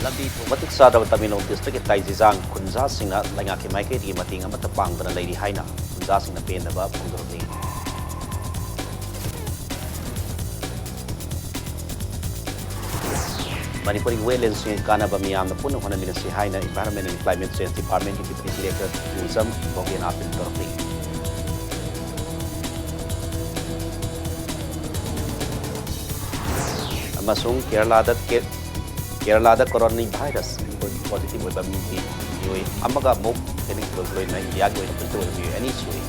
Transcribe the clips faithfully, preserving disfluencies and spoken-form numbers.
ꯂꯝꯕꯤ ꯊꯣꯡ ꯃꯇꯤꯛ ꯆꯥꯗ꯭ꯔꯕ ꯇꯃꯦꯡꯂꯣꯡ ꯗꯤꯁꯇ꯭ꯔꯤꯛꯀꯤ ꯇꯥꯏꯖꯤꯖꯥꯡ ꯈꯨꯟꯖꯥꯁꯤꯡꯅ ꯂꯩꯉꯥꯛꯀꯤ ꯃꯥꯏꯀꯩꯗꯒꯤ ꯃꯇꯦꯡ ꯑꯃꯠꯇ ꯄꯥꯡꯗꯅ ꯂꯩꯔꯤ ꯍꯥꯏꯅ ꯈꯨꯟꯖꯥꯁꯤꯡꯅ ꯄꯦꯟꯗꯕ ꯐꯣꯡꯗꯣꯔꯛꯂꯤ꯫ ꯃꯅꯤꯄꯨꯔꯒꯤ ꯋꯦꯠꯂꯦꯟꯁꯤꯡꯒꯤ ꯀꯥꯟꯅꯕ ꯃꯤꯌꯥꯝꯅ ꯄꯨꯟꯅ ꯍꯣꯠꯅꯃꯤꯟꯅꯁꯤ ꯍꯥꯏꯅ Environment and Climate Change Departmentꯀꯤ Deputy Director ꯇꯨꯖꯝ ꯏꯕꯣꯕꯤꯅ appeal ꯇꯧꯔꯛꯂꯤ꯫ ꯑꯃꯁꯨꯡ ꯀꯦꯔꯂꯥꯗ ꯀꯦ-, ꯀꯦꯔꯂꯥꯗ ꯀꯣꯔꯣꯅꯥ ꯚꯥꯏꯔꯁ positive ꯑꯣꯏꯕ ꯃꯤꯒꯤ ꯃꯤꯑꯣꯏ ꯑꯃꯒ ꯑꯃꯨꯛ ꯍꯦꯟꯒꯠꯂꯛꯄꯒ ꯂꯣꯏꯅꯅ ꯏꯟꯗꯤꯌꯥꯒꯤ ꯑꯣꯏꯅ positive ꯑꯣꯏꯕ ꯃꯤꯑꯣꯏ ꯑꯅꯤ ꯁꯨꯔꯦ꯫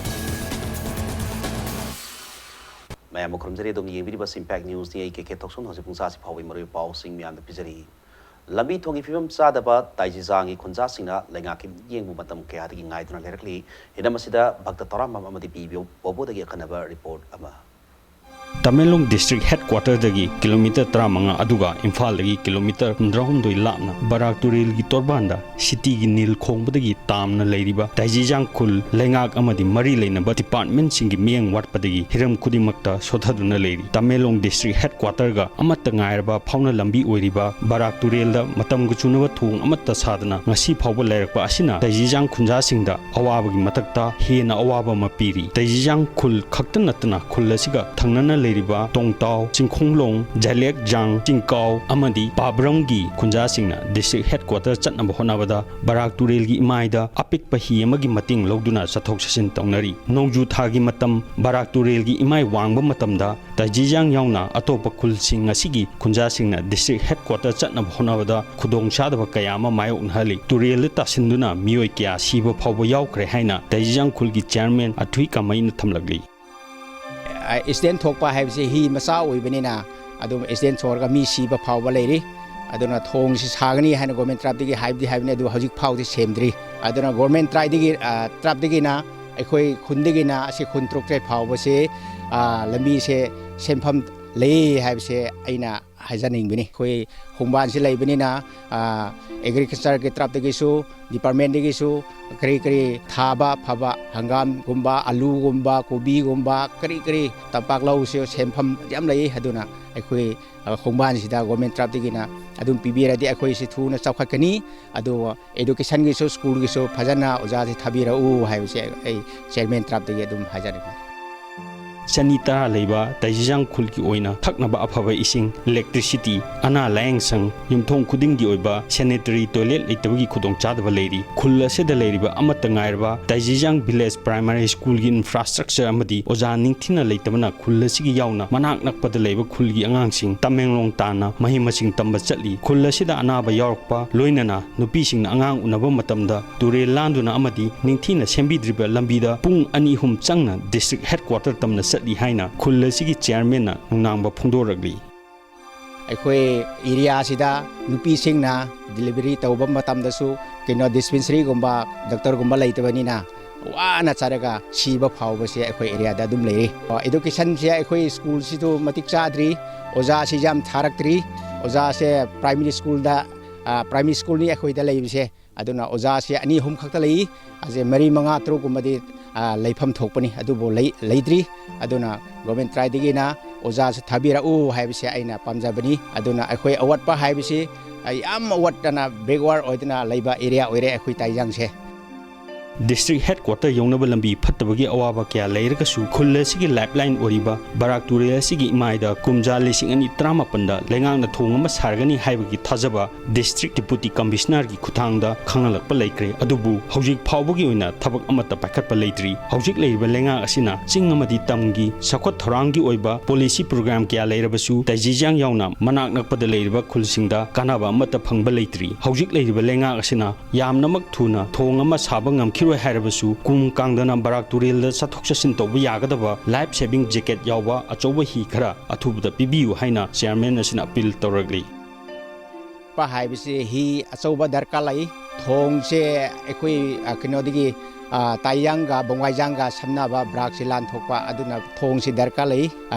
ꯃꯌꯥꯝꯕꯨ ꯈꯨꯔꯨꯝꯖꯔꯤ꯫ ꯑꯗꯣꯝꯅ ꯌꯦꯡꯕꯤꯔꯤꯕ ꯁꯤ Impact Newsꯅꯤ꯫ ꯑꯩ ꯀꯦ ꯀꯦ ꯊꯣꯛꯆꯣꯝ꯫ ꯍꯧꯖꯤꯛ ꯄꯨꯡ ꯆꯥꯁꯤ ꯐꯥꯎꯕꯒꯤ ꯃꯔꯨꯑꯣꯏꯕ ꯄꯥꯎꯁꯤꯡ ꯃꯌꯥꯝꯗ ꯄꯤꯖꯔꯤ꯫ ꯂꯝꯕꯤ ꯊꯣꯡꯒꯤ ꯐꯤꯕꯝ ꯆꯥꯗꯕ ꯇꯥꯏꯖꯤꯖꯥꯡꯒꯤ ꯈꯨꯟꯖꯥꯁꯤꯡꯅ ꯂꯩꯉꯥꯛꯀꯤ ꯃꯤꯠꯌꯦꯡꯕꯨ ꯃꯇꯝ ꯀꯌꯥꯗꯒꯤ ꯉꯥꯏꯗꯨꯅ ꯂꯩꯔꯛꯂꯤ꯫ ꯍꯤꯔꯝ ꯑꯁꯤꯗ ꯚꯛꯇ ꯇꯧꯔꯥꯝꯕꯝ ꯑꯃꯗꯤ ꯄꯤ ꯕꯣꯕꯣꯗꯒꯤ ꯑꯈꯟꯅꯕ report ꯑꯃ꯫ ꯇꯃꯦꯡꯂꯣꯡ ꯗꯤꯁꯇ꯭ꯔꯤꯛ ꯍꯦꯗꯀ꯭ꯋꯥꯇꯔꯗꯒꯤ ꯀꯤꯂꯣꯃꯤꯇꯔ ꯇꯔꯥꯃꯉꯥ ꯑꯗꯨꯒ ꯏꯝꯐꯥꯜꯗꯒꯤ ꯀꯤꯂꯣꯃꯤꯇꯔ ꯍꯨꯝꯗ꯭ꯔꯥꯍꯨꯝꯗꯣꯏ ꯂꯥꯞꯅ ꯕꯔꯥꯛ ꯇꯨꯔꯦꯜꯒꯤ ꯇꯣꯔꯕꯥꯟꯗ ꯁꯤꯇꯤꯒꯤ ꯅꯤꯜ ꯈꯣꯡꯕꯗꯒꯤ ꯇꯥꯝꯅ ꯂꯩꯔꯤꯕ ꯇꯥꯏꯖꯤꯖꯥꯡ ꯈꯨꯜ ꯂꯩꯉꯥꯛ ꯑꯃꯗꯤ ꯃꯔꯤ ꯂꯩꯅꯕ ꯗꯤꯄꯥꯔꯠꯃꯦꯟꯠꯁꯤꯡꯒꯤ ꯃꯤꯠꯌꯦꯡ ꯋꯥꯠꯄꯗꯒꯤ ꯍꯤꯔꯝ ꯈꯨꯗꯤꯡꯃꯛꯇ ꯁꯣꯊꯗꯨꯅ ꯂꯩꯔꯤ꯫ ꯇꯃꯦꯡꯂꯣꯡ ꯗꯤꯁꯇ꯭ꯔꯤꯛ ꯍꯦꯗꯀ꯭ꯋꯥꯇꯔꯒ ꯑꯃꯠꯇ ꯉꯥꯏꯔꯕ ꯐꯥꯎꯅ ꯂꯝꯕꯤ ꯑꯣꯏꯔꯤꯕ ꯕꯔꯥꯛ ꯇꯨꯔꯦꯜꯗ ꯃꯇꯝꯒ ꯆꯨꯅꯕ ꯊꯣꯡ ꯑꯃꯠꯇ ꯁꯥꯗꯅ ꯉꯁꯤ ꯐꯥꯎꯕ ꯂꯩꯔꯛꯄ ꯑꯁꯤꯅ ꯇꯥꯏꯖꯤꯖꯥꯡ ꯈꯨꯟꯖꯥꯁꯤꯡꯗ ꯑꯋꯥꯕꯒꯤ ꯃꯊꯛꯇ ꯍꯦꯟꯅ ꯑꯋꯥꯕ ꯑꯃ ꯄꯤꯔꯤ꯫ ꯇꯥꯏꯖꯤꯖꯥꯡ ꯈꯨꯜ ꯈꯛꯇ ꯅꯠꯇꯅ ꯈꯨꯜ ꯑꯁꯤꯒ ꯊꯪꯅꯅ ꯂꯩꯔꯤꯕ ꯇꯣꯡꯇꯥꯎ, ꯆꯤꯡꯈꯣꯡꯂꯣꯡ, ꯖꯥꯏꯂꯦꯛꯖꯥꯡ, ꯆꯤꯡꯀꯥꯎ ꯑꯃꯗꯤ ꯄꯥꯕ꯭ꯔꯝꯒꯤ ꯈꯨꯟꯖꯥꯁꯤꯡꯅ ꯗꯤꯁꯇ꯭ꯔꯤꯛ ꯍꯦꯗꯀ꯭ꯋꯥꯇꯔ ꯆꯠꯅꯕ ꯍꯣꯠꯅꯕꯗ ꯕꯔꯥꯛ ꯇꯨꯔꯦꯜꯒꯤ ꯏꯃꯥꯏꯗ ꯑꯄꯤꯛꯄ ꯍꯤ ꯑꯃꯒꯤ ꯃꯇꯦꯡ ꯂꯧꯗꯨꯅ ꯆꯠꯊꯣꯛ ꯆꯠꯁꯤꯟ ꯇꯧꯅꯔꯤ꯫ ꯅꯣꯡꯖꯨ ꯊꯥꯒꯤ ꯃꯇꯝ ꯕꯔꯥꯛ ꯇꯨꯔꯦꯜꯒꯤ ꯏꯃꯥꯏ ꯋꯥꯡꯕ ꯃꯇꯝꯗ ꯇꯥꯏꯖꯤꯖꯥꯡ ꯌꯥꯎꯅ ꯑꯇꯣꯞꯄ ꯈꯨꯜꯁꯤꯡ ꯑꯁꯤꯒꯤ ꯈꯨꯟꯖꯥꯁꯤꯡꯅ ꯗꯤꯁꯇ꯭ꯔꯤꯛ ꯍꯦꯗꯀ꯭ꯋꯥꯇꯔ ꯆꯠꯅꯕ ꯍꯣꯠꯅꯕꯗ ꯈꯨꯗꯣꯡꯆꯥꯗꯕ ꯀꯌꯥ ꯑꯃ ꯃꯥꯌꯣꯛꯅꯍꯜꯂꯤ꯫ ꯇꯨꯔꯦꯜꯗ ꯇꯥꯁꯤꯟꯗꯨꯅ ꯃꯤꯑꯣꯏ ꯀꯌꯥ ꯁꯤꯕ ꯐꯥꯎꯕ ꯌꯥꯎꯈ꯭ꯔꯦ ꯍꯥꯏꯅ ꯇꯥꯏꯖꯤꯖꯥꯡ ꯈꯨꯜꯒꯤ ꯆꯤꯌꯔꯃꯦꯟ ꯑꯊꯨꯏ ꯀꯥꯃꯩꯅ ꯊꯝꯂꯛꯂꯤ꯫ ꯑꯦꯛꯁꯤꯗꯦꯟ ꯊꯣꯛꯄ ꯍꯥꯏꯕꯁꯤ ꯍꯤ ꯃꯆꯥ ꯑꯣꯏꯕꯅꯤꯅ ꯑꯗꯨꯝ ꯑꯦꯛꯁꯤꯗꯦꯟ ꯊꯣꯛꯂꯒ ꯃꯤ ꯁꯤꯕ ꯐꯥꯎꯕ ꯂꯩꯔꯤ꯫ ꯑꯗꯨꯅ ꯊꯣꯡꯁꯤ ꯁꯥꯒꯅꯤ ꯍꯥꯏꯅ ꯒꯣꯔꯃꯦꯟ ꯇꯔꯞꯇꯒꯤ ꯍꯥꯏꯕꯗꯤ ꯍꯥꯏꯕꯅꯤ, ꯑꯗꯨ ꯍꯧꯖꯤꯛ ꯐꯥꯎꯗꯤ ꯁꯦꯝꯗ꯭ꯔꯤ꯫ ꯑꯗꯨꯅ ꯒꯣꯔꯃꯦꯟ ꯇ꯭ꯔꯥꯏꯗꯒꯤ, ꯑ, ꯇꯔꯞꯇꯒꯤꯅ ꯑꯩꯈꯣꯏ ꯈꯨꯟꯗꯒꯤꯅ ꯑꯁꯤ ꯈꯨꯟ ꯇꯔꯨꯛ ꯇꯔꯦꯠ ꯐꯥꯎꯕꯁꯦ, ꯑ, ꯂꯝꯕꯤꯁꯦ ꯁꯦꯝꯐꯝ ꯂꯩ ꯍꯥꯏꯕꯁꯦ ꯑꯩꯅ ꯍꯥꯏꯖꯅꯤꯡꯕꯅꯤ꯫ ꯑꯩꯈꯣꯏ ꯈꯣꯡꯕꯥꯟꯁꯤ ꯂꯩꯕꯅꯤꯅ, ꯑ, agricultureꯒꯤ ꯇꯔꯞꯇꯒꯤꯁꯨ, departmentꯗꯒꯤꯁꯨ ꯀꯔꯤ ꯀꯔꯤ ꯊꯥꯕ ꯐꯕ, ꯍꯪꯒꯥꯝꯒꯨꯝꯕ, ꯑꯂꯨꯒꯨꯝꯕ, ꯀꯣꯕꯤꯒꯨꯝꯕ, ꯀꯔꯤ ꯀꯔꯤ ꯇꯝꯄꯥꯛ ꯂꯧꯁꯨ ꯁꯦꯟꯐꯝ ꯌꯥꯝ ꯂꯩ꯫ ꯑꯗꯨꯅ ꯑꯩꯈꯣꯏ, ꯑ, ꯈꯣꯡꯕꯥꯟꯁꯤꯗ government ꯇꯔꯞꯇꯒꯤꯅ ꯑꯗꯨꯝ ꯄꯤꯕꯤꯔꯗꯤ ꯑꯩꯈꯣꯏꯁꯤ ꯊꯨꯅ ꯆꯥꯎꯈꯠꯀꯅꯤ꯫ ꯑꯗꯨꯒ educationꯒꯤꯁꯨ, schoolꯒꯤꯁꯨ ꯐꯖꯅ ꯑꯣꯖꯥꯁꯤ ꯊꯥꯕꯤꯔꯛꯎ ꯍꯥꯏꯕꯁꯦ ꯑꯩ chairman ꯇꯔꯞꯇꯒꯤ ꯑꯗꯨꯝ ꯍꯥꯏꯖꯔꯤꯕꯅꯤ꯫ ꯆꯅꯤ ꯇꯔꯥ ꯂꯩꯕ ꯇꯥꯏꯖꯤꯖꯥꯡ ꯈꯨꯜꯒꯤ ꯑꯣꯏꯅ ꯊꯛꯅꯕ ꯑꯐꯕ ꯏꯁꯤꯡ, electricity, ꯑꯅꯥ ꯂꯥꯌꯦꯡ ꯁꯪ, ꯌꯨꯝꯊꯣꯡ ꯈꯨꯗꯤꯡꯒꯤ ꯑꯣꯏꯕ sanitary toilet ꯂꯩꯇꯕꯒꯤ ꯈꯨꯗꯣꯡꯆꯥꯗꯕ ꯂꯩꯔꯤ꯫ ꯈꯨꯜ ꯑꯁꯤꯗ ꯂꯩꯔꯤꯕ ꯑꯃꯠꯇ ꯉꯥꯏꯔꯕ ꯇꯥꯏꯖꯤꯖꯥꯡ Village Primary Schoolꯒꯤ infrastructure ꯑꯃꯗꯤ ꯑꯣꯖꯥ ꯅꯤꯡꯊꯤꯅ ꯂꯩꯇꯕꯅ ꯈꯨꯜ ꯑꯁꯤꯒꯤ ꯌꯥꯎꯅ ꯃꯅꯥꯛ ꯅꯛꯄꯗ ꯂꯩꯕ ꯈꯨꯜꯒꯤ ꯑꯉꯥꯡꯁꯤꯡ ꯇꯃꯦꯡꯂꯣꯡ ꯇꯥꯟꯅ ꯃꯍꯩ ꯃꯁꯤꯡ ꯇꯝꯕ ꯆꯠꯂꯤ꯫ ꯈꯨꯜ ꯑꯁꯤꯗ ꯑꯅꯥꯕ ꯌꯥꯎꯔꯛꯄ, ꯂꯣꯏꯅꯅ ꯅꯨꯄꯤꯁꯤꯡꯅ ꯑꯉꯥꯡ ꯎꯅꯕ ꯃꯇꯝꯗ ꯇꯨꯔꯦꯜ ꯂꯥꯟꯗꯨꯅ ꯑꯃꯗꯤ ꯅꯤꯡꯊꯤꯅ ꯁꯦꯝꯕꯤꯗ꯭ꯔꯤꯕ ꯂꯝꯕꯤꯗ ꯄꯨꯡ ꯑꯅꯤ ꯑꯍꯨꯝ ꯆꯪꯅ district headquarter ꯇꯝꯅ ꯆꯠꯂꯤ ꯍꯥꯏꯅ ꯈꯨꯜ ꯑꯁꯤꯒꯤ chairmanꯅ ꯅꯨꯡꯅꯥꯡꯕ ꯐꯣꯡꯗꯣꯔꯛꯂꯤ꯫ ꯑꯩꯈꯣꯏ areaꯁꯤꯗ ꯅꯨꯄꯤꯁꯤꯡꯅ delivery ꯇꯧꯕ ꯃꯇꯝꯗꯁꯨ ꯀꯩꯅꯣ dispensaryꯒꯨꯝꯕ doctorꯒꯨꯝꯕ ꯂꯩꯇꯕꯅꯤꯅ ꯋꯥꯅ ꯆꯠꯂꯒ ꯁꯤꯕ ꯐꯥꯎꯕꯁꯦ ꯑꯩꯈꯣꯏ areaꯗ ꯑꯗꯨꯝ ꯂꯩꯔꯤ꯫ Educationꯁꯦ ꯑꯩꯈꯣꯏ schoolꯁꯤꯁꯨ ꯃꯇꯤꯛ ꯆꯥꯗ꯭ꯔꯤ, ꯑꯣꯖꯥꯁꯤ ꯌꯥꯝ ꯊꯥꯔꯛꯇ꯭ꯔꯤ꯫ ꯑꯣꯖꯥꯁꯦ primary schoolꯗ, ꯑ, primary schoolꯅꯤ ꯑꯩꯈꯣꯏꯗ ꯂꯩꯕꯁꯦ꯫ ꯑꯗꯨꯅ ꯑꯣꯖꯥꯁꯦ ꯑꯅꯤ ꯑꯍꯨꯝ ꯈꯛꯇ ꯂꯩ꯫ ꯑꯁꯦ ꯃꯔꯤ ꯃꯉꯥ ꯇꯔꯨꯛꯀꯨꯝꯕꯗꯤ, ꯑ, ꯂꯩꯐꯝ ꯊꯣꯛꯄꯅꯤ, ꯑꯗꯨꯕꯨ ꯂꯩ-, ꯂꯩꯇ꯭ꯔꯤ꯫ ꯑꯗꯨꯅ government ꯇꯔꯞꯇꯒꯤꯅ ꯑꯣꯖꯥꯁꯨ ꯊꯥꯕꯤꯔꯛꯎ ꯍꯥꯏꯕꯁꯦ ꯑꯩꯅ ꯄꯥꯝꯖꯕꯅꯤ꯫ ꯑꯗꯨꯅ ꯑꯩꯈꯣꯏ ꯑꯋꯥꯠꯄ ꯍꯥꯏꯕꯁꯤ, ꯑ, ꯌꯥꯝ ꯑꯋꯥꯠꯇꯅ backward ꯑꯣꯏꯗꯅ ꯂꯩꯕ area ꯑꯣꯏꯔꯦ ꯑꯩꯈꯣꯏ ꯇꯥꯏꯖꯥꯡꯁꯦ꯫ District headquarter ꯌꯧꯅꯕ ꯂꯝꯕꯤ ꯐꯠꯇꯕꯒꯤ ꯑꯋꯥꯕ ꯀꯌꯥ ꯂꯩꯔꯒꯁꯨ ꯈꯨꯜ ꯑꯁꯤꯒꯤ lifeline ꯑꯣꯏꯔꯤꯕ ꯕꯔꯥꯛ ꯇꯨꯔꯦꯜ ꯑꯁꯤꯒꯤ ꯏꯃꯥꯏꯗ ꯀꯨꯝꯖꯥ ꯂꯤꯁꯤꯡ ꯑꯅꯤ ꯇꯔꯥꯃꯥꯄꯟꯗ ꯂꯩꯉꯥꯛꯅ ꯊꯣꯡ ꯑꯃ ꯁꯥꯔꯒꯅꯤ ꯍꯥꯏꯕꯒꯤ ꯊꯥꯖꯕ District Deputy Commissionerꯒꯤ ꯈꯨꯠꯊꯥꯡꯗ ꯈꯪꯍꯜꯂꯛꯄ ꯂꯩꯈ꯭ꯔꯦ꯫ ꯑꯗꯨꯕꯨ ꯍꯧꯖꯤꯛ ꯐꯥꯎꯕꯒꯤ ꯑꯣꯏꯅ ꯊꯕꯛ ꯑꯃꯠꯇ ꯄꯥꯏꯈꯠꯄ ꯂꯩꯇ꯭ꯔꯤ꯫ ꯍꯧꯖꯤꯛ ꯂꯩꯔꯤꯕ ꯂꯩꯉꯥꯛ ꯑꯁꯤꯅ ꯆꯤꯡ ꯑꯃꯗꯤ ꯇꯝꯒꯤ ꯆꯥꯎꯈꯠ ꯊꯧꯔꯥꯡꯒꯤ ꯑꯣꯏꯕ policy program ꯀꯌꯥ ꯂꯩꯔꯕꯁꯨ ꯇꯥꯏꯖꯤꯖꯥꯡ ꯌꯥꯎꯅ ꯃꯅꯥꯛ ꯅꯛꯄꯗ ꯂꯩꯔꯤꯕ ꯈꯨꯜꯁꯤꯡꯗ ꯀꯥꯟꯅꯕ ꯑꯃꯠꯇ ꯐꯪꯕ ꯂꯩꯇ꯭ꯔꯤ꯫ ꯍꯧꯖꯤꯛ ꯂꯩꯔꯤꯕ ꯂꯩꯉꯥꯛ ꯑꯁꯤꯅ ꯌꯥꯝꯅꯃꯛ ꯊꯨꯅ ꯊꯣꯡ ꯑꯃ ꯁꯥꯕ ꯉꯝꯈꯤꯔꯣꯏ ꯍꯥꯏꯔꯕꯁꯨ ꯀꯨꯝ ꯀꯥꯡꯗꯅ ꯕꯔꯥꯛ ꯇꯨꯔꯦꯜꯗ ꯆꯠꯊꯣꯛ ꯆꯠꯁꯤꯟ ꯇꯧꯕ ꯌꯥꯒꯗꯕ life saving jacket ꯌꯥꯎꯕ ꯑꯆꯧꯕ ꯍꯤ ꯈꯔ ꯑꯊꯨꯕꯗ ꯄꯤꯕꯤꯌꯨ ꯍꯥꯏꯅ chairman ꯑꯁꯤꯅ appeal ꯇꯧꯔꯛꯂꯤ꯫ ꯄ ꯍꯥꯏꯕꯁꯤ ꯍꯤ ꯑꯆꯧꯕ ꯗꯔꯀꯥꯔ ꯂꯩ꯫ ꯊꯣꯡꯁꯦ ꯑꯩꯈꯣꯏ, ꯑ, ꯀꯩꯅꯣꯗꯒꯤ, ꯇꯥꯏꯌꯥꯡꯒ ꯕꯣꯡꯒꯥꯏꯖꯥꯡꯒ ꯁꯝꯅꯕ ꯕ꯭ꯔꯥꯛꯁꯤ ꯂꯥꯟꯊꯣꯛꯄ, ꯑꯗꯨꯅ ꯊꯣꯡꯁꯤ ꯗꯔꯀꯥꯔ ꯂꯩ꯫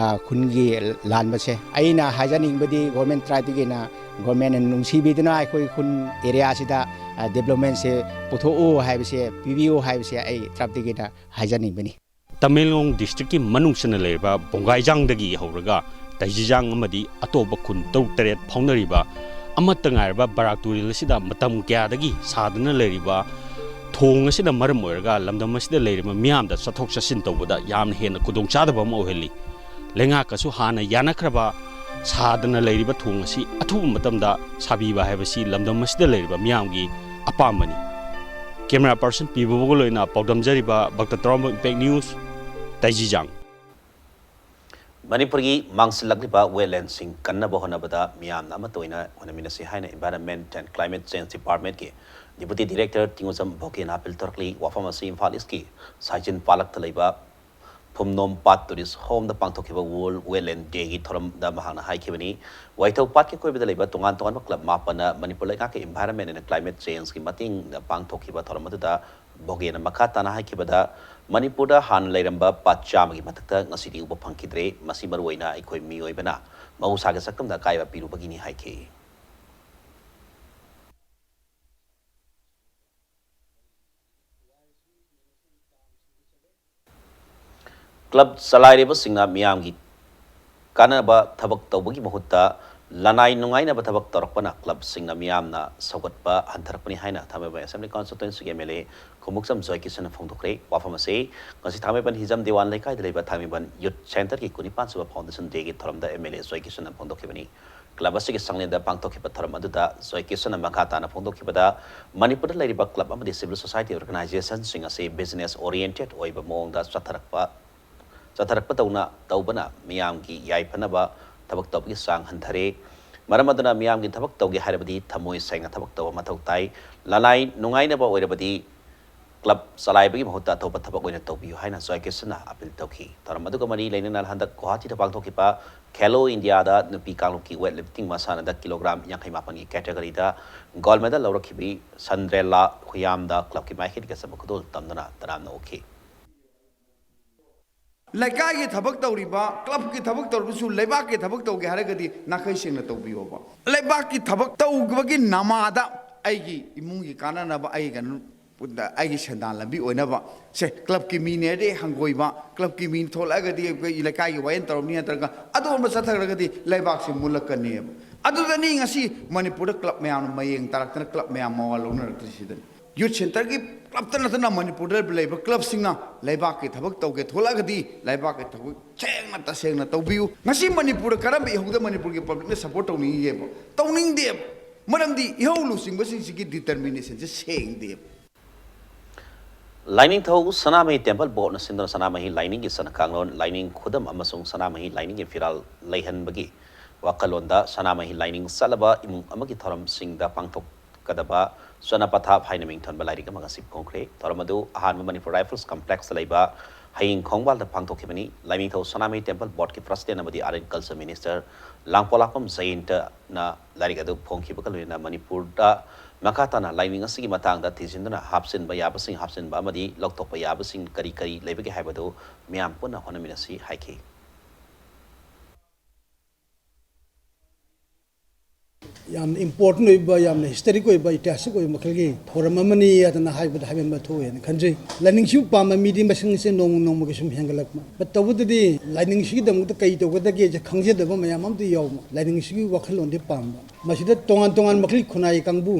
ꯈꯨꯟꯒꯤ ꯂꯥꯟꯕꯁꯦ ꯑꯩꯅ ꯍꯥꯏꯖꯅꯤꯡꯕꯗꯤ ꯒꯣꯔꯃꯦꯟ ꯇ꯭ꯔꯥꯏꯕꯇꯒꯤꯅ, ꯒꯣꯔꯃꯦꯟꯅ ꯅꯨꯡꯁꯤꯕꯤꯗꯨꯅ ꯑꯩꯈꯣꯏ ꯈꯨꯟ ꯑꯦꯔꯤꯌꯥꯁꯤꯗ ꯗꯦꯕꯂꯞꯃꯦꯟꯁꯦ ꯄꯨꯊꯣꯛꯎ ꯍꯥꯏꯕꯁꯦ, ꯄꯤꯕꯤꯌꯨ ꯍꯥꯏꯕꯁꯦ ꯑꯩ ꯇ꯭ꯔꯥꯏꯕꯇꯒꯤꯅ ꯍꯥꯏꯖꯅꯤꯡꯕꯅꯤ꯫ ꯇꯃꯦꯡꯂꯣꯡ ꯗꯤꯁꯇ꯭ꯔꯤꯛꯀꯤ ꯃꯅꯨꯡ ꯆꯟꯅ ꯂꯩꯔꯤꯕ ꯕꯣꯡꯒꯥꯏꯖꯥꯡꯗꯒꯤ ꯍꯧꯔꯒ ꯇꯩꯖꯤꯖꯥꯡ ꯑꯃꯗꯤ ꯑꯇꯣꯞꯄ ꯈꯨꯟ ꯇꯔꯨꯛ ꯇꯔꯦꯠ ꯐꯥꯎꯅꯔꯤꯕ ꯑꯃꯠꯇ ꯉꯥꯏꯔꯕ ꯕꯔꯥꯛ ꯇꯨꯔꯦꯜ ꯑꯁꯤꯗ ꯃꯇꯝ ꯀꯌꯥꯗꯒꯤ ꯁꯥꯗꯨꯅ ꯂꯩꯔꯤꯕ ꯊꯣꯡ ꯑꯁꯤꯅ ꯃꯔꯝ ꯑꯣꯏꯔꯒ ꯂꯝꯗꯝ ꯑꯁꯤꯗ ꯂꯩꯔꯤꯕ ꯃꯤꯌꯥꯝꯗ ꯆꯠꯊꯣꯛ ꯆꯠꯁꯤꯟ ꯇꯧꯕꯗ ꯌꯥꯝꯅ ꯍꯦꯟꯅ ꯈꯨꯗꯣꯡꯆꯥꯗꯕ ꯑꯃ ꯑꯣꯏꯍꯜꯂꯤ꯫ ꯂꯩꯉꯥꯛꯀꯁꯨ ꯍꯥꯟꯅ ꯌꯥꯅꯈ꯭ꯔꯕ ꯁꯥꯗꯅ ꯂꯩꯔꯤꯕ ꯊꯣꯡ ꯑꯁꯤ ꯑꯊꯨꯕ ꯃꯇꯝꯗ ꯁꯥꯕꯤꯕ ꯍꯥꯏꯕꯁꯤ ꯂꯝꯗꯝ ꯑꯁꯤꯗ ꯂꯩꯔꯤꯕ ꯃꯤꯌꯥꯝꯒꯤ ꯑꯄꯥꯝꯕꯅꯤ꯫ ꯀꯦꯃꯦꯔꯥ ꯄꯥꯔꯁꯟ ꯄꯤ ꯕꯣꯕꯣꯒ ꯂꯣꯏꯅ ꯄꯥꯎꯗꯝꯖꯔꯤꯕ ꯚꯛꯇ ꯇꯔꯥꯝꯕꯝ ꯏꯝꯄꯦꯛ ꯅ꯭ꯌꯨꯁ, ꯇꯩꯖꯤꯖꯥꯡ꯫ ꯃꯅꯤꯄꯨꯔꯒꯤ ꯃꯥꯡꯁꯤꯜꯂꯛꯂꯤꯕ ꯋꯦꯠꯂꯦꯟꯁꯤꯡ ꯀꯟꯅꯕ ꯍꯣꯠꯅꯕꯗ ꯃꯤꯌꯥꯝꯅ ꯑꯃꯠꯇ ꯑꯣꯏꯅ ꯍꯣꯠꯅꯃꯤꯟꯅꯁꯤ ꯍꯥꯏꯅ Environment and Climate Change Department ꯀꯤ Deputy Director ꯇꯤꯡꯉꯨꯖꯝ ꯚꯣꯒꯦꯅ ꯑꯥꯄꯤꯜ ꯇꯧꯔꯛꯂꯤ꯫ ꯋꯥꯐꯝ ꯑꯁꯤ ꯏꯝꯐꯥꯜ ꯏꯁꯀꯤ ꯁꯥꯏꯖꯤꯟ ꯄꯥꯂꯛꯇ ꯂꯩꯕ ꯐꯨꯝꯅꯣꯝ ꯄꯥꯠ ꯇꯨꯔꯤꯁ ꯍꯣꯝꯗ ꯄꯥꯡꯊꯣꯛꯈꯤꯕ ꯋꯥꯔꯜꯗ ꯋꯦꯠꯂꯦꯟ ꯗꯦꯒꯤ ꯊꯧꯔꯝꯗ ꯃꯍꯥꯛꯅ ꯍꯥꯏꯈꯤꯕꯅꯤ꯫ ꯋꯥꯏꯊꯧ ꯄꯥꯠꯀꯤ ꯑꯀꯣꯏꯕꯗ ꯂꯩꯕ ꯇꯣꯉꯥꯟ ꯇꯣꯉꯥꯟꯕ ꯀ꯭ꯂꯕ ꯃꯥꯄꯟꯅ ꯃꯅꯤꯄꯨꯔ ꯂꯩꯉꯥꯛꯀꯤ Environment and Climate Change ꯀꯤ ꯃꯇꯦꯡꯅ ꯄꯥꯡꯊꯣꯛꯈꯤꯕ ꯊꯧꯔꯝ ꯑꯗꯨꯗ ꯚꯣꯒꯦꯅ ꯃꯈꯥ ꯇꯥꯅ ꯍꯥꯏꯈꯤꯕꯗ, ꯃꯅꯤꯄꯨꯔꯗ ꯍꯥꯟꯅ ꯂꯩꯔꯝꯕ ꯄꯥꯠ ꯆꯥꯝꯃꯒꯤ ꯃꯊꯛꯇ ꯉꯁꯤꯗꯤ ꯎꯕ ꯐꯪꯈꯤꯗ꯭ꯔꯦ꯫ ꯃꯁꯤ ꯃꯔꯨꯑꯣꯏꯅ ꯑꯩꯈꯣꯏ ꯃꯤꯑꯣꯏꯕꯅ ꯃꯍꯧꯁꯥꯒꯤ ꯁꯛꯇꯝꯗ ꯑꯀꯥꯏꯕ ꯄꯤꯔꯨꯕꯒꯤꯅꯤ ꯍꯥꯏꯈꯤ꯫ ꯀ꯭ꯂꯕ ꯆꯂꯥꯏꯔꯤꯕꯁꯤꯡꯅ ꯃꯤꯌꯥꯝꯒꯤ ꯀꯥꯟꯅꯕ ꯊꯕꯛ ꯇꯧꯕꯒꯤ ꯃꯍꯨꯠꯇ ꯂꯅꯥꯏ ꯅꯨꯡꯉꯥꯏꯅꯕ ꯊꯕꯛ ꯇꯧꯔꯛꯄꯅ ꯀ꯭ꯂꯕꯁꯤꯡꯅ ꯃꯤꯌꯥꯝꯅ ꯁꯧꯒꯠꯄ ꯍꯟꯊꯔꯛꯄꯅꯤ ꯍꯥꯏꯅ ꯊꯥꯡꯃꯩꯕꯟ Assembly Constituency ꯒꯤ M L A ꯈꯣꯡꯎꯞꯆꯝ ꯖꯣꯏꯀꯤꯁꯟꯅ ꯐꯣꯡꯗꯣꯛꯈ꯭ꯔꯦ꯫ ꯋꯥꯐꯝ ꯑꯁꯤ ꯉꯁꯤ ꯊꯥꯡꯃꯩꯕꯟ ꯍꯤꯖꯝ ꯗꯤꯋꯥꯟ ꯂꯩꯀꯥꯏꯗ ꯂꯩꯕ ꯊꯥꯡꯃꯩꯕꯟ Youth Centre ꯒꯤ ꯀꯨꯟꯅꯤꯄꯥꯟ ꯁꯨꯕ Foundation Day ꯒꯤ ꯊꯧꯔꯝꯗ M L A ꯖꯣꯏꯀꯤꯁꯟꯅ ꯐꯣꯡꯗꯣꯛꯈꯤꯕꯅꯤ꯫ ꯀ꯭ꯂꯕ ꯑꯁꯤꯒꯤ ꯁꯪꯂꯦꯟꯗ ꯄꯥꯡꯊꯣꯛꯈꯤꯕ ꯊꯧꯔꯝ ꯑꯗꯨꯗ ꯖꯣꯏꯀꯤꯁꯟꯅ ꯃꯈꯥ ꯇꯥꯅ ꯐꯣꯡꯗꯣꯛꯈꯤꯕꯗ, ꯃꯅꯤꯄꯨꯔꯗ ꯂꯩꯔꯤꯕ ꯀ꯭ꯂꯕ ꯑꯃꯗꯤ civil society organization ꯁꯤꯡ ꯑꯁꯤ business oriented ꯑꯣꯏꯕ ꯃꯑꯣꯡꯗ ꯆꯠꯊꯔꯛꯄ, ꯆꯠꯊꯔꯛꯄꯗꯧꯅ ꯇꯧꯕꯅ ꯃꯤꯌꯥꯝꯒꯤ ꯌꯥꯏꯐꯅꯕ ꯊꯕꯛ ꯇꯧꯕꯒꯤ ꯆꯥꯡ ꯍꯟꯊꯔꯦ꯫ ꯃꯔꯝ ꯑꯗꯨꯅ ꯃꯤꯌꯥꯝꯒꯤ ꯊꯕꯛ ꯇꯧꯒꯦ ꯍꯥꯏꯔꯕꯗꯤ ꯊꯃꯣꯏ ꯁꯦꯡꯅ ꯊꯕꯛ ꯇꯧꯕ ꯃꯊꯧ ꯇꯥꯏ꯫ ꯂꯅꯥꯏ ꯅꯨꯡꯉꯥꯏꯅꯕ ꯑꯣꯏꯔꯕꯗꯤ ꯀ꯭ꯂꯕ ꯆꯂꯥꯏꯕꯒꯤ ꯃꯍꯨꯠꯇ ꯑꯇꯣꯞꯄ ꯊꯕꯛ ꯑꯣꯏꯅ ꯇꯧꯕꯤꯌꯨ ꯍꯥꯏꯅ ꯖꯣꯏꯀꯤꯁꯟꯅ ꯑꯥꯄꯤꯜ ꯇꯧꯈꯤ꯫ ꯊꯧꯔꯝ ꯑꯗꯨꯒ ꯃꯔꯤ ꯂꯩꯅꯅ ꯍꯟꯗꯛ ꯒꯨꯋꯥꯍꯥꯇꯤꯗ ꯄꯥꯡꯊꯣꯛꯈꯤꯕ ꯈꯦꯂꯣ ꯏꯟꯗꯤꯌꯥꯗ ꯅꯨꯄꯤ ꯀꯥꯡꯂꯨꯞꯀꯤ ꯋꯦꯠ ꯂꯤꯐꯇꯤꯡ ꯃꯁꯥꯟꯅꯗ ꯀꯤꯂꯣꯒ꯭ꯔꯥꯝ ꯌꯥꯡꯈꯩ ꯃꯥꯄꯟꯒꯤ ꯀꯦꯇꯦꯒꯣꯔꯤꯗ ꯒꯣꯜ ꯃꯦꯗꯜ ꯂꯧꯔꯛꯈꯤꯕꯤ ꯁꯟꯗ꯭ꯔꯦꯂꯥ ꯍꯨꯌꯥꯝꯗ ꯀ꯭ꯂꯕꯀꯤ ꯃꯥꯏꯀꯩꯗꯒꯤ ꯑꯆꯝꯕ ꯈꯨꯗꯣꯜ ꯇꯝꯗꯨꯅ ꯇꯔꯥꯝꯅ ꯑꯣꯛꯈꯤ꯫ ꯂꯩꯀꯥꯏꯒꯤ ꯊꯕꯛ ꯇꯧꯔꯤꯕ, ꯀ꯭ꯂꯕꯀꯤ ꯊꯕꯛ ꯇꯧꯔꯤꯕꯁꯨ ꯂꯩꯕꯥꯛꯀꯤ ꯊꯕꯛ ꯇꯧꯒꯦ ꯍꯥꯏꯔꯒꯗꯤ ꯅꯥꯈꯩ ꯁꯦꯡꯅ ꯇꯧꯕꯤꯌꯣꯕ꯫ ꯂꯩꯕꯥꯛꯀꯤ ꯊꯕꯛ ꯇꯧꯕꯒꯤ ꯅꯃꯥꯗ ꯑꯩꯒꯤ ꯏꯃꯨꯡꯒꯤ ꯀꯥꯟꯅꯅꯕ, ꯑꯩꯒꯤ ꯀꯩꯅꯣ, ꯑꯩꯒꯤ ꯁꯦꯟꯗꯥꯟ ꯂꯝꯕꯤ ꯑꯣꯏꯅꯕ, ꯁꯦ, ꯀ꯭ꯂꯕꯀꯤ ꯃꯤꯅꯦ ꯍꯥꯏꯗꯤ ꯍꯪꯒꯣꯏꯕ, ꯀ꯭ꯂꯕꯀꯤ ꯃꯤ ꯊꯣꯛꯂꯛꯑꯒꯗꯤ ꯑꯩꯈꯣꯏ ꯂꯩꯀꯥꯏꯒꯤ ꯋꯥꯌꯦꯜ ꯇꯧꯔꯝꯅꯤ ꯅꯠꯇ꯭ꯔꯒ ꯑꯗꯣꯝꯗ ꯆꯠꯊꯈ꯭ꯔꯒꯗꯤ ꯂꯩꯕꯥꯛꯁꯤ ꯃꯨꯜꯂꯛꯀꯅꯦꯕ꯫ ꯑꯗꯨꯗꯅꯤ ꯉꯁꯤ ꯃꯅꯤꯄꯨꯔꯗ ꯀ꯭ꯂꯕ ꯃꯌꯥꯝꯅ ꯃꯌꯦꯡ ꯇꯥꯔꯛꯇꯅ ꯀ꯭ꯂꯕ ꯃꯌꯥꯝ ꯃꯋꯥ ꯂꯧꯅꯔꯛꯇ꯭ꯔꯤꯁꯤꯗꯅꯤ꯫ ꯌꯨꯠ ꯁꯦꯟꯇꯔꯒꯤ ꯀ꯭ꯂꯕꯇ ꯅꯠꯇꯅ ꯃꯅꯤꯄꯨꯔꯗ ꯂꯩꯕ ꯀ꯭ꯂꯕꯁꯤꯡꯅ ꯂꯩꯕꯥꯛꯀꯤ ꯊꯕꯛ ꯇꯧꯒꯦ ꯊꯣꯛꯂꯛꯑꯒꯗꯤ ꯂꯩꯕꯥꯛꯀꯤ ꯊꯕꯛ ꯁꯦꯡꯅ ꯇꯁꯦꯡꯅ ꯇꯧꯕꯤꯌꯨ꯫ ꯉꯁꯤ ꯃꯅꯤꯄꯨꯔꯗ ꯀꯔꯝꯕ ꯏꯍꯧꯗ ꯃꯅꯤꯄꯨꯔꯒꯤ ꯄꯕ꯭ꯂꯤꯛꯅ ꯁꯄꯣꯔꯠ ꯇꯧꯅꯤꯡꯉꯤꯒꯦꯕ? ꯇꯧꯅꯤꯡꯗꯦꯕ꯫ ꯃꯔꯝꯗꯤ ꯏꯍꯧ ꯂꯨꯆꯤꯡꯕꯁꯤꯡꯁꯤꯒꯤ ꯗꯤꯇꯔꯃꯤꯅꯦꯁꯟꯁꯦ ꯁꯦꯡꯗꯦꯕ꯫ ꯂꯥꯏꯅꯤꯡꯊꯧ ꯁꯅꯥꯃꯍꯤ ꯇꯦꯝꯄꯜ ꯕꯣꯔꯗꯅ ꯁꯤꯟꯗꯨꯅ ꯁꯅꯥꯃꯍꯤ ꯂꯥꯏꯅꯤꯡꯒꯤ ꯆꯠꯅ ꯀꯥꯡꯂꯣꯟ, ꯂꯥꯏꯅꯤꯡ ꯈꯨꯗꯝ ꯑꯃꯁꯨꯡ ꯁꯅꯥꯃꯍꯤ ꯂꯥꯏꯅꯤꯡꯒꯤ ꯐꯤꯔꯥꯜ ꯂꯩꯍꯟꯕꯒꯤ ꯋꯥꯈꯜꯂꯣꯟꯗ ꯁꯅꯥꯃꯍꯤ ꯂꯥꯏꯅꯤꯡ ꯆꯠꯂꯕ ꯏꯃꯨꯡ ꯑꯃꯒꯤ ꯊꯧꯔꯝꯁꯤꯡꯗ ꯄꯥꯡꯊꯣꯛꯀꯗꯕ ꯆꯠꯅ ꯄꯊꯥꯞ ꯍꯥꯏꯅ ꯃꯤꯡꯊꯣꯟꯕ ꯂꯥꯏꯔꯤꯛ ꯑꯃ ꯉꯁꯤ ꯐꯣꯡꯈ꯭ꯔꯦ꯫ ꯊꯧꯔꯝ ꯑꯗꯨ ꯑꯍꯥꯟꯕ ꯃꯅꯤꯄꯨꯔ ꯔꯥꯏꯐꯜꯁ ꯀꯝꯄ꯭ꯂꯦꯛꯁꯇ ꯂꯩꯕ ꯍꯌꯤꯡ ꯈꯣꯡꯕꯥꯜꯗ ꯄꯥꯡꯊꯣꯛꯈꯤꯕꯅꯤ꯫ ꯂꯥꯏꯅꯤꯡꯊꯧ ꯁꯅꯥꯃꯍꯤ ꯇꯦꯝꯄꯜ ꯕꯣꯔꯗꯀꯤ ꯄ꯭ꯔꯁꯤꯗꯦꯟ ꯑꯃꯗꯤ ꯑꯥꯔꯠ ꯑꯦꯟ ꯀꯜꯆꯔ ꯃꯤꯅꯤꯁꯇꯔ ꯂꯥꯡꯄꯣꯛꯂꯥꯛꯄꯝ ꯖꯌꯟꯇꯅ ꯂꯥꯏꯔꯤꯛ ꯑꯗꯨ ꯐꯣꯡꯈꯤꯕꯒ ꯂꯣꯏꯅꯅ ꯃꯅꯤꯄꯨꯔꯗ ꯃꯈꯥ ꯇꯥꯅ ꯂꯥꯏꯅꯤꯡ ꯑꯁꯤꯒꯤ ꯃꯇꯥꯡꯗ ꯊꯤꯖꯤꯟꯗꯨꯅ ꯍꯥꯞꯆꯤꯟꯕ ꯌꯥꯕꯁꯤꯡ ꯍꯥꯞꯆꯤꯟꯕ ꯑꯃꯗꯤ ꯂꯧꯊꯣꯛꯄ ꯌꯥꯕꯁꯤꯡ ꯀꯔꯤ ꯀꯔꯤ ꯂꯩꯕꯒꯦ ꯍꯥꯏꯕꯗꯨ ꯃꯤꯌꯥꯝ ꯄꯨꯟꯅ ꯍꯣꯠꯅꯃꯤꯟꯅꯁꯤ ꯍꯥꯏꯈꯤ꯫ ꯌꯥꯝꯅ ꯏꯝꯄꯣꯔꯇꯦꯟ ꯑꯣꯏꯕ, ꯌꯥꯝꯅ ꯍꯤꯁꯇꯣꯔꯤꯛ ꯑꯣꯏꯕ, ꯏꯇꯤꯍꯥꯁꯤꯛ ꯑꯣꯏꯕ ꯃꯈꯜꯒꯤ ꯊꯧꯔꯝ ꯑꯃꯅꯤ ꯍꯥꯏꯗꯅ ꯍꯥꯏꯕꯗ ꯍꯥꯏꯃꯟꯕ ꯊꯣꯛꯑꯦꯅ ꯈꯟꯖꯩ꯫ ꯂꯥꯏꯅꯤꯡꯁꯤꯕꯨ ꯄꯥꯝꯕ ꯃꯤꯗꯤ ꯃꯁꯤꯡꯁꯦ ꯅꯣꯡꯃ ꯅꯣꯡꯃꯒꯤ ꯁꯨꯝ ꯍꯦꯟꯒꯠꯂꯛꯄ꯫ But ꯇꯧꯕꯇꯗꯤ ꯂꯥꯏꯅꯤꯡꯁꯤꯒꯤꯗꯃꯛꯇ ꯀꯔꯤ ꯇꯧꯒꯗꯒꯦꯁꯦ ꯈꯪꯖꯗꯕ ꯃꯌꯥꯝ ꯑꯃꯗꯤ ꯌꯥꯎꯕ꯫ ꯂꯥꯏꯅꯤꯡꯁꯤꯒꯤ ꯋꯥꯈꯜꯂꯣꯟꯗꯤ ꯄꯥꯝꯕ꯫ ꯃꯁꯤꯗ ꯇꯣꯉꯥꯟ ꯇꯣꯉꯥꯟ ꯃꯈꯜꯒꯤ ꯈꯨꯟꯅꯥꯏ ꯀꯥꯡꯕꯨ,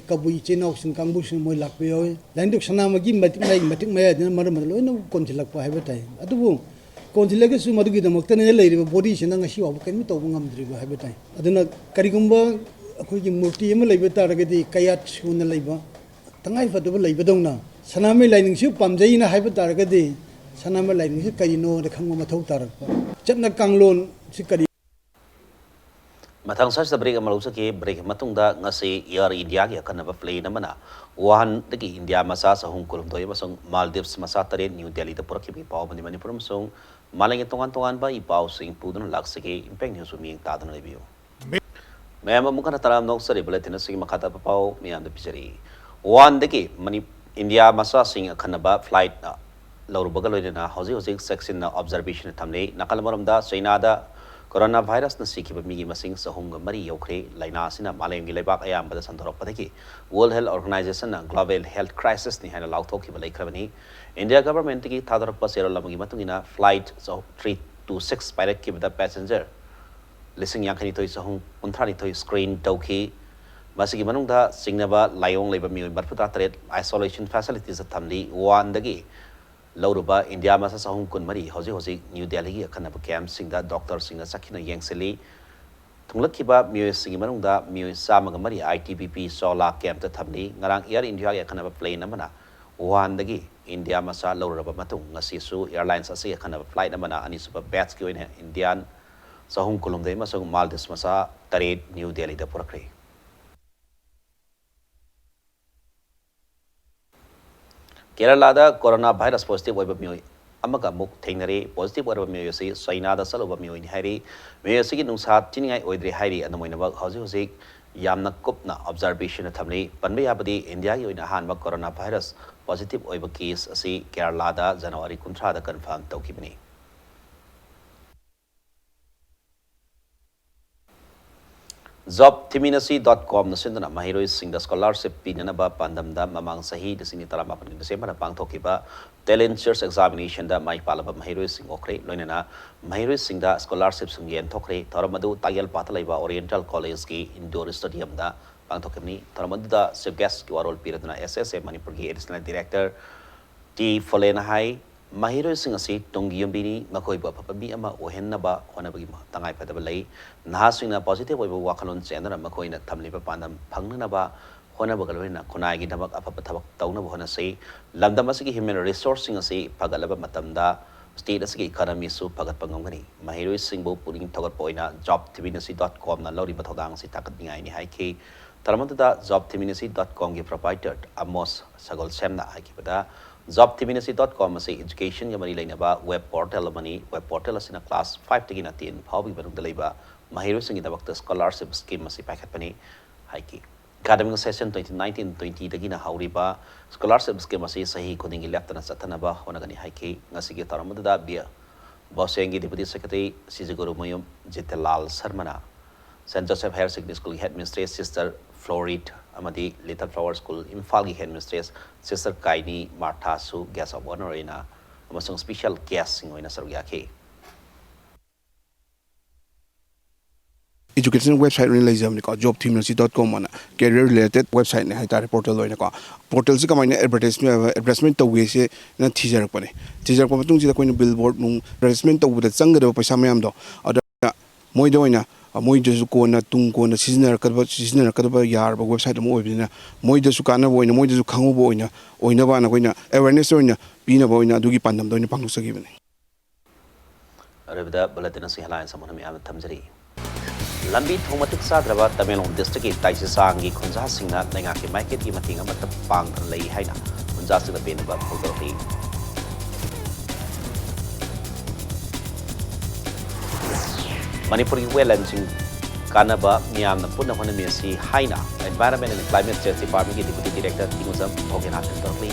ꯀꯕꯨꯏ ꯏꯆꯤꯟ ꯏꯅꯥꯎꯁꯤꯡ ꯀꯥꯡꯕꯨꯁꯤꯡ ꯃꯣꯏ ꯂꯥꯛꯄ ꯌꯥꯎꯏ꯫ ꯂꯥꯏꯅꯤꯡꯊꯧ ꯁꯅꯥꯃꯍꯤꯒꯤ ꯃꯇꯤꯛ ꯃꯌꯥꯏ, ꯃꯇꯤꯛ ꯃꯌꯥꯏꯗꯨꯅ ꯃꯔꯝ ꯑꯗꯨꯅ ꯂꯣꯏꯅ ꯀꯣꯟꯁꯤꯜꯂꯛꯄ ꯍꯥꯏꯕ ꯇꯥꯏ꯫ ꯑꯗꯨꯕꯨ ꯀꯣꯟꯁꯤꯜꯂꯒꯁꯨ ꯃꯗꯨꯒꯤꯗꯃꯛꯇꯅꯦꯅ ꯂꯩꯔꯤꯕ ꯕꯣꯗꯤꯁꯤꯅ ꯉꯁꯤ ꯐꯥꯎꯕ ꯀꯔꯤꯝꯇ ꯇꯧꯕ ꯉꯝꯗ꯭ꯔꯤꯕ ꯍꯥꯏꯕ ꯇꯥꯏ꯫ ꯑꯗꯨꯅ ꯀꯔꯤꯒꯨꯝꯕ ꯑꯩꯈꯣꯏꯒꯤ ꯃꯨꯔꯇꯤ ꯑꯃ ꯂꯩꯕ ꯇꯥꯔꯒꯗꯤ ꯀꯌꯥꯠ ꯁꯨꯅ ꯂꯩꯕ, ꯇꯉꯥꯏ ꯐꯗꯕ ꯂꯩꯕꯗꯧꯅ ꯁꯅꯥꯃꯍꯤ ꯂꯥꯏꯅꯤꯡꯁꯤꯕꯨ ꯄꯥꯝꯖꯩꯅ ꯍꯥꯏꯕ ꯇꯥꯔꯒꯗꯤ ꯁꯅꯥꯃꯍꯤ ꯂꯥꯏꯅꯤꯡꯁꯤ ꯀꯔꯤꯅꯣꯅ ꯈꯪꯕ ꯃꯊꯧ ꯇꯥꯔꯛꯄ꯫ ꯆꯠꯅ ꯀꯥꯡꯂꯣꯟꯁꯤ ꯀꯔꯤ? ꯃꯊꯪ ꯁ꯭ꯋꯥꯏꯁꯤꯗ ꯕ꯭ꯔꯦꯛ ꯑꯃ ꯂꯧꯖꯒꯦ꯫ ꯕ꯭ꯔꯦꯛ ꯃꯇꯨꯡꯗ ꯉꯁꯤ ꯏꯌꯥꯔ ꯏꯟꯗꯤꯌꯥꯒꯤ ꯑꯈꯟꯅꯕ ꯄ꯭ꯂꯦꯟ ꯑꯃꯅ ꯋꯨꯍꯥꯟꯗꯒꯤ ꯏꯟꯗꯤꯌꯥ ꯃꯆꯥ ꯆꯍꯨꯝ ꯀꯨꯟꯍꯨꯝꯗꯣꯏ ꯑꯃꯁꯨꯡ ꯃꯥꯜꯗꯤꯞꯁ ꯃꯆꯥ ꯇꯔꯦꯠ ꯅ꯭ꯌꯨ ꯗꯦꯜꯂꯤꯗ ꯄꯨꯔꯛꯈꯤꯕꯒꯤ ꯄꯥꯎ ꯑꯃꯗꯤ ꯃꯅꯤꯄꯨꯔ ꯑꯃꯁꯨꯡ ꯃꯥꯂꯦꯝꯒꯤ ꯇꯣꯉꯥꯟ ꯇꯣꯉꯥꯟꯕ ꯏ ꯄꯥꯎꯁꯤꯡ ꯄꯨꯗꯨꯅ ꯂꯥꯛꯆꯒꯦ꯫ ꯏꯝꯄꯦꯛ ꯅ꯭ꯌꯨꯁꯄꯨ ꯃꯤꯠꯌꯦꯡ ꯇꯥꯗꯨꯅ ꯂꯩꯕꯤꯌꯨ꯫ ꯃꯌꯥꯝ ꯑꯃꯨꯛ ꯍꯟꯅ ꯇꯔꯥꯝꯅ ꯑꯣꯛꯆꯔꯤ꯫ ꯕꯨꯂꯦꯇꯤꯟ ꯑꯁꯤꯒꯤ ꯃꯈꯥ ꯇꯥꯕ ꯄꯥꯎ ꯃꯌꯥꯝꯗ ꯄꯤꯖꯔꯤ꯫ ꯋꯨꯍꯥꯟꯗꯒꯤ ꯃꯅꯤ-, ꯏꯟꯗꯤꯌꯥ ꯃꯆꯥꯁꯤꯡ ꯑꯈꯟꯅꯕ ꯐ꯭ꯂꯥꯏꯠꯅ ꯂꯧꯔꯨꯕꯒ ꯂꯣꯏꯅꯅ ꯍꯧꯖꯤꯛ ꯍꯧꯖꯤꯛ ꯆꯦꯛꯁꯤꯟꯅ ꯑꯣꯕꯖꯔꯕꯦꯁꯟ ꯊꯝꯂꯤ꯫ ꯅꯥꯀꯜ ꯑꯃꯔꯣꯝꯗ ꯆꯩꯅꯥꯗ ꯀꯣꯔꯣꯅꯥ ꯚꯥꯏꯔꯁꯅ ꯁꯤꯈꯤꯕ ꯃꯤꯒꯤ ꯃꯁꯤꯡ ꯆꯍꯨꯝꯒ ꯃꯔꯤ ꯌꯧꯈ꯭ꯔꯦ꯫ ꯂꯥꯏꯅꯥ ꯑꯁꯤꯅ ꯃꯥꯂꯦꯝꯒꯤ ꯂꯩꯕꯥꯛ ꯑꯌꯥꯝꯕꯗ ꯁꯟꯗꯣꯔꯛꯄꯗꯒꯤ ꯋꯥꯔꯜꯗ ꯍꯦꯜꯊ ꯑꯣꯔꯒꯅꯥꯏꯖꯦꯁꯟꯅ ꯒ꯭ꯂꯣꯕꯦꯜ ꯍꯦꯜꯊ ꯀ꯭ꯔꯥꯏꯁꯤꯁꯅꯤ ꯍꯥꯏꯅ ꯂꯥꯎꯊꯣꯛꯈꯤꯕ ꯂꯩꯈ꯭ꯔꯕꯅꯤ꯫ ꯏꯟꯗꯤꯌꯥ ꯒꯚꯔꯟꯃꯦꯟꯠꯇꯒꯤ ꯊꯥꯗꯣꯔꯛꯄ ꯆꯦꯔꯣꯜ ꯑꯃꯒꯤ ꯃꯇꯨꯡ ꯏꯟꯅ ꯐ꯭ꯂꯥꯏꯠ ꯊ꯭ꯔꯤ ꯇꯨ ꯁꯤꯛꯁ ꯄꯥꯏꯔꯛꯈꯤꯕꯗ ꯄꯦꯁꯦꯟꯖꯔ ꯂꯤꯁꯤꯡ ꯌꯥꯡꯈꯩꯅꯤꯊꯣꯏ ꯆꯍꯨꯝ ꯀꯨꯟꯊ꯭ꯔꯥꯅꯤꯊꯣꯏ ꯁ꯭ꯀ꯭ꯔꯤꯟ ꯇꯧꯈꯤ꯫ ꯃꯁꯤꯒꯤ ꯃꯅꯨꯡꯗ ꯆꯤꯡꯅꯕ ꯂꯥꯏꯑꯣꯡ ꯂꯩꯕ ꯃꯤꯑꯣꯏ ꯃꯔꯤꯐꯨꯇꯔꯥ ꯇꯔꯦꯠ ꯑꯥꯏꯁꯣꯂꯦꯁꯟ ꯐꯦꯁꯤꯂꯤꯇꯤꯁꯇ ꯊꯝꯂꯤ꯫ ꯋꯨꯍꯥꯟꯗꯒꯤ ꯂꯧꯔꯨꯕ ꯏꯟꯗꯤꯌꯥ ꯃꯆꯥ ꯆꯍꯨꯝ ꯀꯨꯟꯃꯔꯤ ꯍꯧꯖꯤꯛ ꯍꯧꯖꯤꯛ ꯅ꯭ꯌꯨ ꯗꯦꯜꯂꯤꯒꯤ ꯑꯈꯟꯅꯕ ꯀꯦꯝꯞꯁꯤꯡꯗ ꯗꯣꯛꯇꯔꯁꯤꯡꯅ ꯆꯠꯈꯤꯅ ꯌꯦꯡꯁꯤꯜꯂꯤ꯫ ꯊꯨꯡꯂꯛꯈꯤꯕ ꯃꯤꯑꯣꯏꯁꯤꯡꯒꯤ ꯃꯅꯨꯡꯗ ꯃꯤꯑꯣꯏ ꯆꯥꯝꯃꯒ ꯃꯔꯤ ꯑꯥꯏ ꯇꯤ ꯕꯤ ꯄꯤ ꯆꯣꯂꯥ ꯀꯦꯝꯞꯇ ꯊꯝꯂꯤ꯫ ꯉꯔꯥꯡ ꯑꯦꯌꯔ ꯏꯟꯗꯤꯌꯥꯒꯤ ꯑꯈꯟꯅꯕ ꯄ꯭ꯂꯦꯟ ꯑꯃꯅ ꯋꯨꯍꯥꯟꯗꯒꯤ ꯏꯟꯗꯤꯌꯥ ꯃꯆꯥ ꯂꯧꯔꯨꯔꯕ ꯃꯇꯨꯡ, ꯉꯁꯤꯁꯨ ꯑꯦꯌꯔꯂꯥꯏꯟꯁ ꯑꯁꯤꯒꯤ ꯑꯈꯟꯅꯕ ꯐ꯭ꯂꯥꯏꯠ ꯑꯃꯅ ꯑꯅꯤꯁꯨꯕ ꯕꯦꯠꯆꯀꯤ ꯑꯣꯏꯅ ꯏꯟꯗꯤꯌꯥꯟ ꯆꯍꯨꯝ ꯀꯨꯟꯍꯨꯝꯗꯣꯏ ꯑꯃꯁꯨꯡ ꯃꯥꯜꯗꯤꯞꯁ ꯃꯆꯥ ꯇꯔꯦꯠ ꯅ꯭ꯌꯨ ꯗꯦꯜꯂꯤꯗ ꯄꯨꯔꯛꯈ꯭ꯔꯦ꯫ ꯀꯦꯔꯂꯥꯗ ꯀꯣꯔꯣꯅꯥ ꯚꯥꯏꯔꯁ ꯄꯣꯖꯤꯇꯤꯚ ꯑꯣꯏꯕ ꯃꯤꯑꯣꯏ ꯑꯃꯒ ꯑꯃꯨꯛ ꯊꯦꯡꯅꯔꯦ꯫ ꯄꯣꯖꯤꯇꯤꯚ ꯑꯣꯏꯔꯕ ꯃꯤꯑꯣꯏ ꯑꯁꯤ ꯆꯩꯅꯥꯗ ꯆꯠꯂꯨꯕ ꯃꯤꯑꯣꯏꯅꯤ ꯍꯥꯏꯔꯤ꯫ ꯃꯤꯑꯣꯏ ꯑꯁꯤꯒꯤ ꯅꯨꯡꯁꯥ ꯊꯤꯅꯤꯡꯉꯥꯏ ꯑꯣꯏꯗ꯭ꯔꯤ ꯍꯥꯏꯔꯤ꯫ ꯑꯗꯨꯝ ꯑꯣꯏꯅꯃꯛ, ꯍꯧꯖꯤꯛ ꯍꯧꯖꯤꯛ ꯌꯥꯝꯅ ꯀꯨꯞꯅ ꯑꯣꯕꯖꯔꯕꯦꯁꯟꯗ ꯊꯝꯂꯤ꯫ ꯄꯟꯕ ꯌꯥꯕꯗꯤ, ꯏꯟꯗꯤꯌꯥꯒꯤ ꯑꯣꯏꯅ ꯑꯍꯥꯟꯕ ꯀꯣꯔꯣꯅꯥ ꯚꯥꯏꯔꯁ ꯄꯣꯖꯤꯇꯤꯚ ꯑꯣꯏꯕ ꯀꯦꯁ ꯑꯁꯤ ꯀꯦꯔꯂꯥꯗ ꯖꯅꯋꯥꯔꯤ ꯀꯨꯟꯊ꯭ꯔꯥꯗ ꯀꯟꯐꯥꯔꯝ ꯇꯧꯈꯤꯕꯅꯤ꯫ ꯖꯣꯕ ꯊꯤꯃꯤꯟ ꯑꯁꯤ ꯗꯣꯠ ꯀꯣꯝꯅ ꯁꯤꯟꯗꯨꯅ ꯃꯍꯩꯔꯣꯏꯁꯤꯡꯗ ꯁ꯭ꯀꯣꯂꯥꯔꯁꯤꯞ ꯄꯤꯅꯅꯕ ꯄꯥꯟꯗꯝꯗ ꯃꯃꯥꯡ ꯆꯍꯤ ꯂꯤꯁꯤꯡ ꯑꯅꯤ ꯇꯔꯥꯃꯥꯄꯟꯒꯤ ꯗꯤꯁꯦꯝꯕꯔꯗ ꯄꯥꯡꯊꯣꯛꯈꯤꯕ ꯇꯦꯂꯦꯟꯠ ꯁꯔꯆ ꯑꯦꯛꯖꯥꯃꯤꯅꯦꯁꯟꯗ ꯃꯥꯏ ꯄꯥꯛꯂꯕ ꯃꯍꯩꯔꯣꯏꯁꯤꯡ ꯑꯣꯛꯈ꯭ꯔꯦ꯫ ꯂꯣꯏꯅꯅ ꯃꯍꯩꯔꯣꯏꯁꯤꯡꯗ ꯁ꯭ꯀꯣꯂꯥꯔꯁꯤꯞꯁꯤꯡ ꯌꯦꯟꯊꯣꯛꯈ꯭ꯔꯦ꯫ ꯊꯧꯔꯝ ꯑꯗꯨ ꯇꯥꯛꯌꯦꯜꯄꯥꯠꯇ ꯂꯩꯕ ꯑꯣꯔꯤꯌꯦꯟꯇꯦꯜ ꯀꯣꯂꯦꯖꯀꯤ ꯏꯟꯗꯣꯔ ꯁ꯭ꯇꯦꯗꯤꯌꯝꯗ ꯄꯥꯡꯊꯣꯛꯈꯤꯕꯅꯤ꯫ ꯊꯧꯔꯝ ꯑꯗꯨꯗ ꯆꯤꯐ ꯒꯦꯁꯀꯤ ꯋꯥꯔꯣꯜ ꯄꯤꯔꯗꯨꯅ ꯑꯦꯁ ꯑꯦꯁ ꯑꯦ ꯃꯅꯤꯄꯨꯔꯒꯤ ꯑꯦꯗꯤꯁꯅꯦꯜ ꯗꯤꯔꯦꯛꯇꯔ ꯇꯤ ꯐꯣꯂꯦꯅ ꯍꯥꯏ, ꯃꯍꯩꯔꯣꯏꯁꯤꯡ ꯑꯁꯤ ꯇꯨꯡꯒꯤ ꯌꯨꯝꯕꯤꯅꯤ, ꯃꯈꯣꯏꯕꯨ ꯑꯐꯕ ꯃꯤ ꯑꯃ ꯑꯣꯏꯍꯟꯅꯕ ꯍꯣꯠꯅꯕꯒꯤ ꯇꯉꯥꯏꯐꯗꯕ ꯂꯩ꯫ ꯅꯍꯥꯁꯤꯡꯅ ꯄꯣꯖꯤꯇꯤꯚ ꯑꯣꯏꯕ ꯋꯥꯈꯜꯂꯣꯟ ꯆꯦꯟꯗꯨꯅ ꯃꯈꯣꯏꯅ ꯊꯝꯂꯤꯕ ꯄꯥꯟꯗꯝ ꯐꯪꯅꯅꯕ ꯍꯣꯠꯅꯕꯒ ꯂꯣꯏꯅꯅ ꯈꯨꯟꯅꯥꯏꯒꯤꯗꯃꯛ ꯑꯐꯕ ꯊꯕꯛ ꯇꯧꯅꯕ ꯍꯣꯠꯅꯁꯤ꯫ ꯂꯝꯗꯝ ꯑꯁꯤꯒꯤ ꯍ꯭ꯌꯨꯃꯦꯟ ꯔꯤꯁꯣꯔꯁꯁꯤꯡ ꯑꯁꯤ ꯐꯒꯠꯂꯕ ꯃꯇꯝꯗ ꯁ꯭ꯇꯦꯠ ꯑꯁꯤꯒꯤ ꯏꯀꯣꯅꯣꯃꯤꯁꯨ ꯐꯒꯠꯄ ꯉꯝꯒꯅꯤ꯫ ꯃꯍꯩꯔꯣꯏꯁꯤꯡꯕꯨ ꯄꯨꯛꯅꯤꯡ ꯊꯧꯒꯠꯄ ꯑꯣꯏꯅ ꯖꯣꯕ ꯊꯤꯃꯤꯟ ꯑꯁꯤ ꯗꯣꯠ ꯀꯣꯝꯅ ꯂꯧꯔꯤꯕ ꯊꯧꯗꯥꯡ ꯑꯁꯤ ꯊꯥꯒꯠꯅꯤꯡꯉꯥꯏꯅꯤ ꯍꯥꯏꯈꯤ꯫ ꯊꯧꯔꯝ ꯑꯗꯨꯗ ꯖꯣꯕ ꯊꯤꯃꯤꯟ ꯑꯁꯤ dot ꯀꯣꯝꯒꯤ proprietor ꯑꯃꯣꯁ ꯁꯒꯣꯜꯁꯦꯝꯅ ꯍꯥꯏꯈꯤꯕꯗ, Job Three Ministry dot com ꯑꯁꯤ educationꯒ ꯃꯔꯤ ꯂꯩꯅꯕ web portal ꯑꯃꯅꯤ꯫ Web portal ꯑꯁꯤꯅ class fiveꯇꯒꯤꯅ ten ꯐꯥꯎꯕꯒꯤ ꯃꯅꯨꯡꯗ ꯂꯩꯕ ꯃꯍꯩꯔꯣꯏꯁꯤꯡꯒꯤꯗꯃꯛꯇ scholarship scheme ꯑꯁꯤ ꯄꯥꯏꯈꯠꯄꯅꯤ ꯍꯥꯏꯈꯤ꯫ Academic session twenty nineteen twentyꯗꯒꯤꯅ ꯍꯧꯔꯤꯕ scholarship scheme ꯑꯁꯤ ꯆꯍꯤ ꯈꯨꯗꯤꯡꯒꯤ ꯂꯦꯞꯇꯅ ꯆꯠꯊꯅꯕ ꯍꯣꯠꯅꯒꯅꯤ ꯍꯥꯏꯈꯤ꯫ ꯉꯁꯤꯒꯤ ꯊꯧꯔꯝ ꯑꯗꯨꯗ ꯕꯤ-, ꯕꯣꯁꯦꯡꯒꯤ Deputy Secretary ꯁꯤꯖꯤꯒꯨꯔꯨꯃꯌꯨꯝ ꯖꯤꯇꯦꯂꯥꯜ ꯁꯔꯃꯅ Saint Joseph Higher Secondary Schoolꯒꯤ Headmistress Sister Florit ꯑꯃꯗꯤ Little Flower School ꯏꯝꯐꯥꯜꯒꯤ Headmistress Sister ꯀꯥꯏꯅꯤ ꯃꯥꯔꯊꯥꯁꯨ guest of honour ꯑꯣꯏꯅ ꯑꯃꯁꯨꯡ special guestꯁꯤꯡ ꯑꯣꯏꯅ ꯁꯔꯨꯛ ꯌꯥꯈꯤ꯫ Education website ꯑꯣꯏꯅ ꯂꯩꯖꯕꯅꯤꯀꯣ, job three ministry dot com ꯑꯅ career related websiteꯅꯦ ꯍꯥꯏꯇꯥꯔꯦ, portal ꯑꯣꯏꯅꯀꯣ꯫ Portalꯁꯤ ꯀꯃꯥꯏꯅ advertisement advertisement ꯇꯧꯒꯦꯁꯦ ꯅ ꯊꯤꯖꯔꯛꯄꯅꯦ꯫ ꯊꯤꯖꯔꯛꯄ ꯃꯇꯨꯡꯁꯤꯗ ꯑꯩꯈꯣꯏꯅ billboard ꯅꯨꯡ advertisement ꯇꯧꯕꯗ ꯆꯪꯒꯗꯕ ꯄꯩꯁꯥ ꯃꯌꯥꯝꯗꯣ ꯑꯗ ꯃꯣꯏꯗ ꯑꯣꯏꯅ, ꯃꯣꯏꯗꯁꯨ ꯀꯣꯟꯅ, ꯇꯨꯡ ꯀꯣꯟꯅ ꯁꯤꯖꯤꯟꯅꯔꯛꯀꯗꯕ ꯁꯤꯖꯤꯟꯅꯔꯛꯀꯗꯕ ꯌꯥꯔꯕ website ꯑꯃ ꯑꯣꯏꯕꯅꯤꯅ, ꯃꯣꯏꯗꯁꯨ ꯀꯥꯟꯅꯕ ꯑꯣꯏꯅ, ꯃꯣꯏꯗꯁꯨ ꯈꯪꯍꯧꯕ ꯑꯣꯏꯅ ꯑꯣꯏꯅꯕꯅ ꯑꯩꯈꯣꯏꯅ awareness ꯑꯣꯏꯅ ꯄꯤꯅꯕ ꯑꯣꯏꯅ ꯑꯗꯨꯒꯤ ꯄꯥꯟꯗꯝꯗ ꯑꯣꯏꯅ ꯄꯥꯡꯊꯣꯛꯆꯈꯤꯕꯅꯤ꯫ ꯑꯔꯣꯏꯕꯗ bulletin ꯑꯁꯤ headlines ꯑꯃꯨꯛ ꯍꯟꯅ ꯃꯤꯌꯥꯝꯗ ꯊꯝꯖꯔꯤ꯫ ꯂꯝꯕꯤ ꯊꯣꯡ ꯃꯇꯤꯛ ꯆꯥꯗ꯭ꯔꯕ ꯇꯃꯦꯡꯂꯣꯡ districtꯀꯤ ꯇꯥꯏꯁꯤꯆꯥꯡꯒꯤ ꯈꯨꯟꯖꯥꯁꯤꯡꯅ ꯂꯩꯉꯥꯛꯀꯤ ꯃꯥꯏꯀꯩꯗꯒꯤ ꯃꯇꯦꯡ ꯑꯃꯠꯇ ꯄꯥꯡꯗꯅ ꯂꯩ ꯍꯥꯏꯅ ꯈꯨꯟꯖꯥꯁꯤꯡꯗ ꯄꯦꯟꯗꯕ ꯐꯣꯡꯗꯣꯔꯛꯂꯤ꯫ ꯃꯅꯤꯄꯨꯔꯒꯤ wetlandꯁꯤꯡ ꯀꯥꯟꯅꯕ ꯃꯤꯌꯥꯝꯅ ꯄꯨꯟꯅ ꯍꯣꯠꯅꯃꯤꯟꯅꯁꯤ ꯍꯥꯏꯅ Environment and Climate Change Departmentꯀꯤ Deputy Director ꯇꯤꯡꯉꯨꯖꯝ ꯊꯣꯡꯒꯦꯅꯥ ꯐꯣꯡꯗꯣꯔꯛꯂꯤ꯫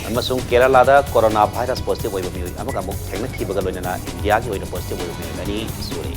ꯑꯃꯁꯨꯡ ꯀꯦꯔꯂꯥꯗ corona virus positive ꯑꯣꯏꯕ ꯃꯤꯑꯣꯏ ꯑꯃꯒ ꯑꯃꯨꯛ ꯊꯦꯡꯅꯈꯤꯕꯒ ꯂꯣꯏꯅꯅ ꯏꯟꯗꯤꯌꯥꯒꯤ ꯑꯣꯏꯅ positive ꯑꯣꯏꯕ ꯃꯤꯑꯣꯏ ꯑꯅꯤ ꯁꯨꯔꯦ꯫